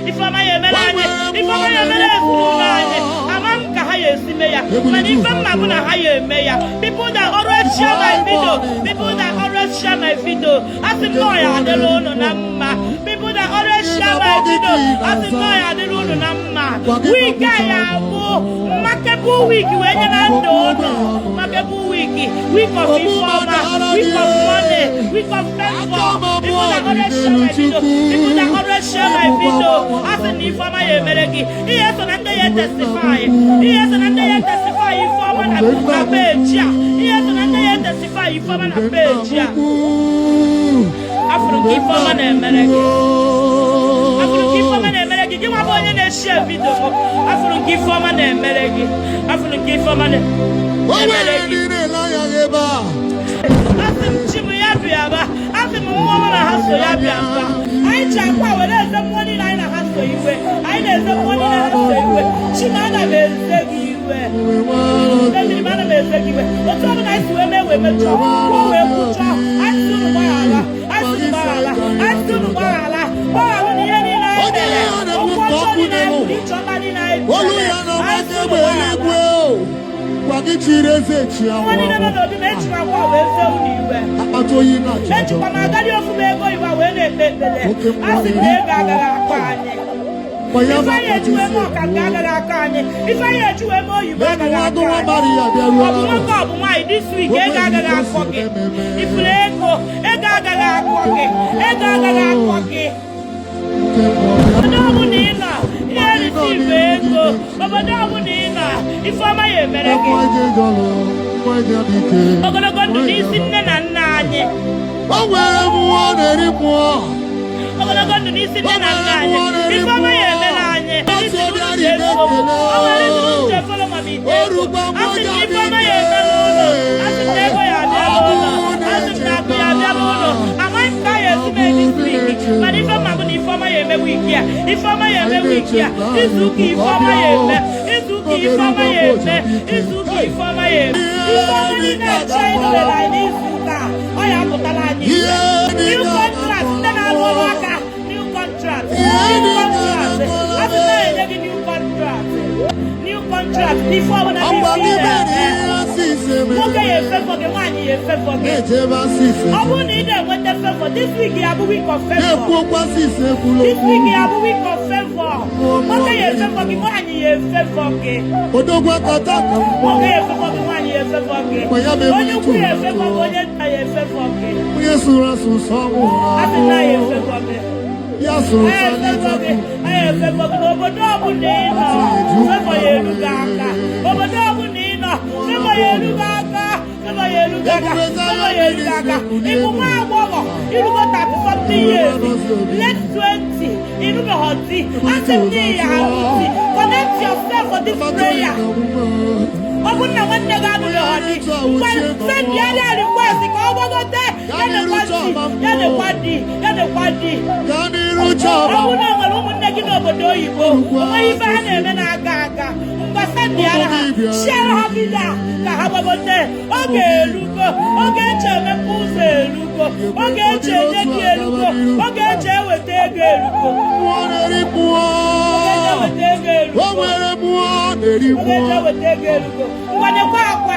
Ifeọma ya emere anyị, ifeọma ya emere ezinụlọ anyị. Ama m ka ha ya esi mee ya, mana ife mma bụ na ha ya eme ya. People that always share my video, people that always share my video, asị m na ọ ya adịla unu na mma. People that always share my video, asị m na ọ ya adịla unu na mma. Week a ya abụ remarkable week wee nye na ndụ unu. Remarkable week, week of ifeọma, week of money, week of favor. People that always share my video, people that always share my video, asị na ifeọma ya emere gị. Ihe so na ndị ya testify, ihe so na ndị ya testify ifeọma na page a, ihe so na ndị ya testify ifeọma na page a. Afụrụ nke ifeọma na-emere gị, afụrụ nke ifeọma na-emere gị. Gị nwa bụ onye na-eshare video m, afụrụ nke ifeọma na-emere gị, afụrụ nke ifeọma O na-emere nwere gị. ndị na-ele anya gị ebe a. Asị m chi m ya bịaba, asị m mmụọ m na ha so ya bịaba. Anyị ji akwa were eze mmụọ niile anyị na ha so iwe. Anyị na-eze mmụọ niile ha so iwe. Chi m, ana m eze gị iwe. Mmiri m, ana m eze gị iwe. Otu ọbụla anyị si wee mee wee mejọọ, kwuo wee kwuchọọ, anyị si unu gbaghara, anyị si unu gbaghara, anyị si unu gbaghara, gbaghara na ihe niile anyị mere, okwu ọjọọ niile anyị kwuru, ije ọma niile anyị Olu mere, ya na anyị si ọgbake unu egbe gbaghara. eluigwe o. Gwa gị chiri eze chi Nwa anwụ niile nọ anwụ. n'obi m, ejikwa akwa wee zee unu iwe. Akpata oyi na-achọ. Ejikwa m agadi ofu m ego iwa wee na-ekpe ekpere. Oke mmụọ. A sị m na ego agaghị akọ anyị. Kwa ya. Ifeanyị eji wee mee ọkanga agaghị akọ anyị. Ifeanyị eji wee mee oyibo agaghị akọ Nwa anyị. Maria bịaruo. Ọ bụ nwoke, ọ bụ nwaanyị, this week ego agaghị akọ gị. Ifuru ego, ego agaghị akọ gị, ego agaghị akọ gị. Obodo ọbụla ị nọ, ihe receive ego. Obodo ọbụla ị nọ, ifeọma ya emere gị. Ogologo ndụ n'isi nne na nna anyị. O nwere mmụọ na-eri mmụọ. Ogologo ndụ n'isi nne na nna anyị. Ifeọma ya emere anyị. O nwere ezigbo uche fọlọ ma bụ ite ego. Asị m na ifeọma ya emere ụlọ. Asị m na ego ya abịala ụlọ. Asị m na akụ ya abịala ụlọ. Amaghị m ka a ya esi mee this week, mana ifeọma bụ na ifeọma ya eme week a. Ifeọma ya eme week a. Izu ụka ifeọma ya eme. Izu ụka ifeọma ya eme. Izu ụka ifeọma ya eme. Ifeọma niile eche idobere anyị n'izu ụka a, ọ ya apụtala anyị ife. New contract, ndị na-arụ ọrụ aka, new contract, new contract. Asị na enye gị new contract, new contract n'ife ọbụla bụ Ọkwa ife gị ị mere na-eme. ihe asịsị mere. Nwoke ya efefọ gị, nwaanyị ya efefọ gị. Na-echebe asịsị. Ọ bụrụ na ị na-enweta favor this week, ya bụ week of favor. Na-ekwu okwu asịsị ekwula This okwu. week ya bụ week of favor. Nwoke ya efefọ gị, nwaanyị ya efefọ gị. Odogwu akata ka mmụọ. Nwoke ya efefọ gị, nwaanyị ya efefọ gị. Onye ukwu ya efefọ gị, onye nta ya efefọ gị. Onye sụrụ asụsụ ọnwụ. Asị na ya efefọ gị. Ya sụrụ. Anyị efefọ gị, anyị efefọ gị. N'obodo ọbụla ị nọ, favor ya eru gị aka. Obodo ọbụla ị nọ, favor ya eru gị aka, favor ya eru gị aka, favor ya eru gị aka. Ịbụ nwa agbọghọ irugo 30 something years, late 20, ịrụbeghị di, asị m na ya ahụ di. Connect yourself for this prayer. Ọ bụrụ na nwanne gị anụbeghị di, send ya request ka ọ gbagote. Ya nekwa di, ya nekwa di, ya nekwa di. Gaa n'iru. Ọ Chọrọ. bụrụ na o nwere ụmụnne gị n'obodo oyibo, o nweghị ife ha na-eme na-aga aga, ngwa sendịara ha, share ha video a ka ha gbagote. Oge erugo, oge eji emepe ụzọ erugo, oge eji enye gị erugo, oge eji eweta ego erugo. Mmụọ na-eri mmụọ. Oge eji eweta ego O erugo. nwere mmụọ na-eri Oge eji mmụọ. eweta ego erugo. Ngwa, nekwa akwa.